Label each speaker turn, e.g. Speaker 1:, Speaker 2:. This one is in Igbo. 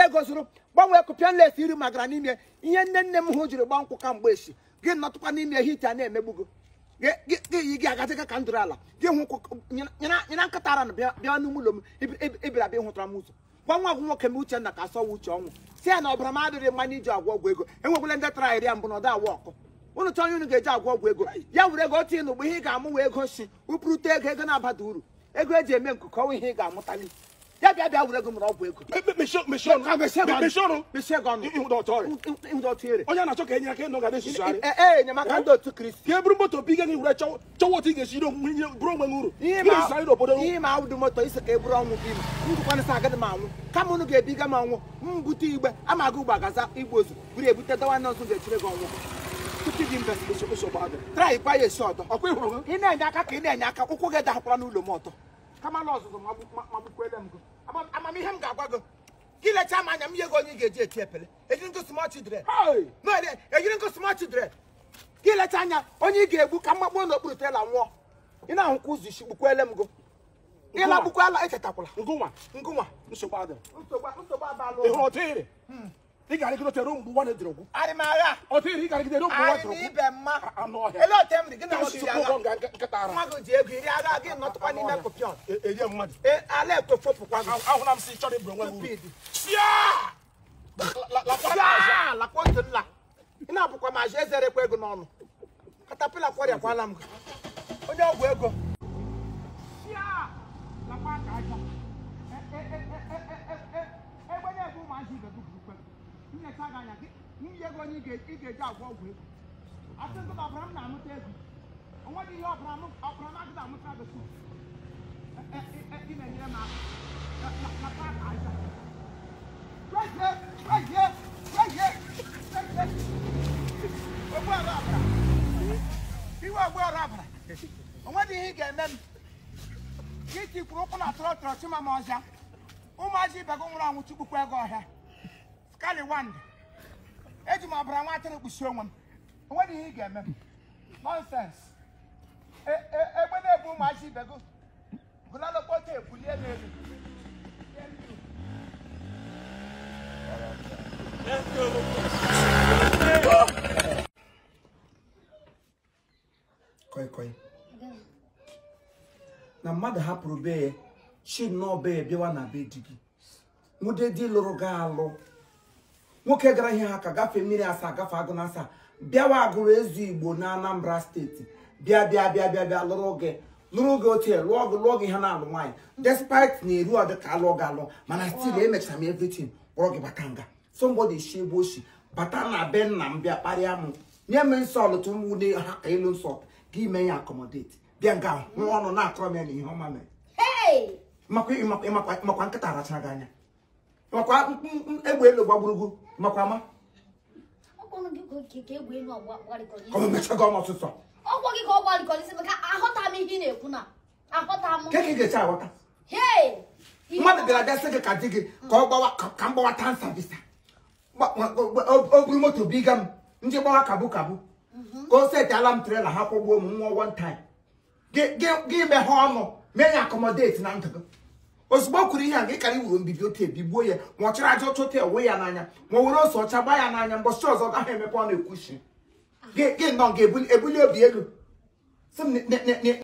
Speaker 1: ego zụrụ gbanwee kụpịa nlesi iri magara n'ime ihe nne nne m hụ jiri gba nkwụ ka mgbe echi gị nọtụkwa n'ime hiti a na-emegbu gị gị yi gị agaziga ka ndụrụ ala gị hụ nyere nkịta ara na bịa n'ime ụlọ m ịbịara bịa hụtara m ụzọ gwa nwa gị nwoke m Uchenna ka asọwa uche ọnwụ si ya na ọbara m adịrị mma n'iji agwọ ọgwụ ego enwekwala ndị tara iri ya mbụ na ọda awa ọkụ unu chọọ onye unu ga-eji agwọ ọgwụ ego ya were ego otu n'ugbo ihe ị ga-amụ wee ego si ụpụrụta ego ego na-abada uru ego eji eme nkụkọ ọnwa ihe ị ga-amụtali ya bịa bịa were ego mụrụ ọgwụ ego mechie gị ọnụ
Speaker 2: onye na-achọ ka enye aka ịnọ ga na-esusugharị
Speaker 1: ee enyemaka ndị otu Kristi
Speaker 2: ka e buru moto biga gị were chọwa otu ị ga-esi bụrụ onwe gị uru
Speaker 1: ihe ma awụdụ moto isi ka e buru ọnwụ gị ndụkwanịsị agadi m anwụ kama unu ga-ebiga m ọnwụ m bute igbe ama aga ugbo agaza igbe ozu buru ebute dawa nọọsụ ga-echire gị ọnwụ trai kwa ya esi ọdọ ị na-enye aka ka ị na-enye aka ụkwụ gị dahakwara n'ụlọ m ọtọ kama na ọzụzụ magbukwele m gị amamihe m ga-agwa gị gị lechaa m anya m nye gị onye ị ga-eji eti epele ejiri nkụ small children ejiri nkụ small children gị lechaa anya onye ị ga-egbu ka mgbakpọ n'okpuru trela nwụọ ị na-ahụkwa ụzọ isi gbukwele m gị ịlagbukwala echetakwala
Speaker 2: ngụnwa
Speaker 1: ngụnwa
Speaker 2: nsogbu adịrị
Speaker 1: nsogbu abalị
Speaker 2: ịhụrụ ọtịrị ị ga-arịgide otere mgbe ụwa na-edere ogwu
Speaker 1: arịmagha
Speaker 2: ọtịrị ị ga-arịgide ruo mgbe ụwa dịrị
Speaker 1: ogwu ibe mma
Speaker 2: anụ ọhịa
Speaker 1: ele ote m dị gị na nwoke iri agha
Speaker 2: nkịta ara
Speaker 1: nwa gị ji ego iri agha gị nọtụkwa n'ime kụpịọn
Speaker 2: erie mmadụ
Speaker 1: ala ekwe fopụkwa gị
Speaker 2: ahụla m si chọrọ ịbụrụ onwe gị uru
Speaker 1: lakwa otu nla ị na-abụkwa ma azụ ezerekwa ego n'ọnụ katapila kwọrịakwala m gị onye ọgwụ ego nwunye ego onye ị ga-eji agwọ ọgwụ ego asị ndị ọbara m na-amụta ego onweghị ihe ọbara m agịghị amụta gị ị na-enyere m aka iwe ogbu ọrụ abara onweghị ihe ị ga-eme m ka ị tikwuru ụkwụ na tọrọ tọrọ chima m ọzịa ụmụazị ibe gị nwụrụ anwụ chukwukwa ego ọhịa skali wand eji m ọbara nwa atụrụ kpuchie onwe m onweghị ihe ị ga-eme m nọnsens egbe na-ebu ụmụazị ibe gị gụlalokpoto ebulie n'elu. Koi koi na mmadụ hapụrụ be ya chi nnọọ be ya bịawa na be di gị nwude di lụrụ gị alụ nwoke gara ihe ha ka gafee mmiri asaa gafe agụ na asaa bịawa agụrụ ezu Igbo na Anambra steeti bịa bịa bịa bịa bịa lụrụ gị otu lụọ gị ihe na-alụ nwaanyị despite na eru ọdị ka alụọ gị alụ mana still emechara m everything kpọrọ gị bata nga somebody shi ebe oshi bata na be nna m bịa kparịa m nye m nsọlụtụ mwune ha ka elu nsọ gị mee ya accommodate bịa nga hụ ọnụ na-akọrọ m ya na ihe ọma mere makwa nkịta arachara gị anya makwa egbe elu gbagburu gị makwa ama ka ọ ọsụsọ ka ị ga-eche aghọta mmadụ bịara bịa sị gị ka di gị ka ọ gbawa ka m gbawa tansa visa o buru moto biga m ndị gbawa kabu kabu ka o seti ala m trela ha kwụgbuo m nwụọ one time gị meghe ọnụ mee ya accommodate na ndụ gị ozugbo o kwuru ihe a gị kara iwuru mbibi otu ebigbuo ya ma ọ chọrọ aja ọchọta ewe ya n'anya ma o were ose ọcha gbaa ya n'anya mbọchị ọzọ gaghị emepe ọnụ ekwuchi gị nọ ga-ebuli obi elu sị m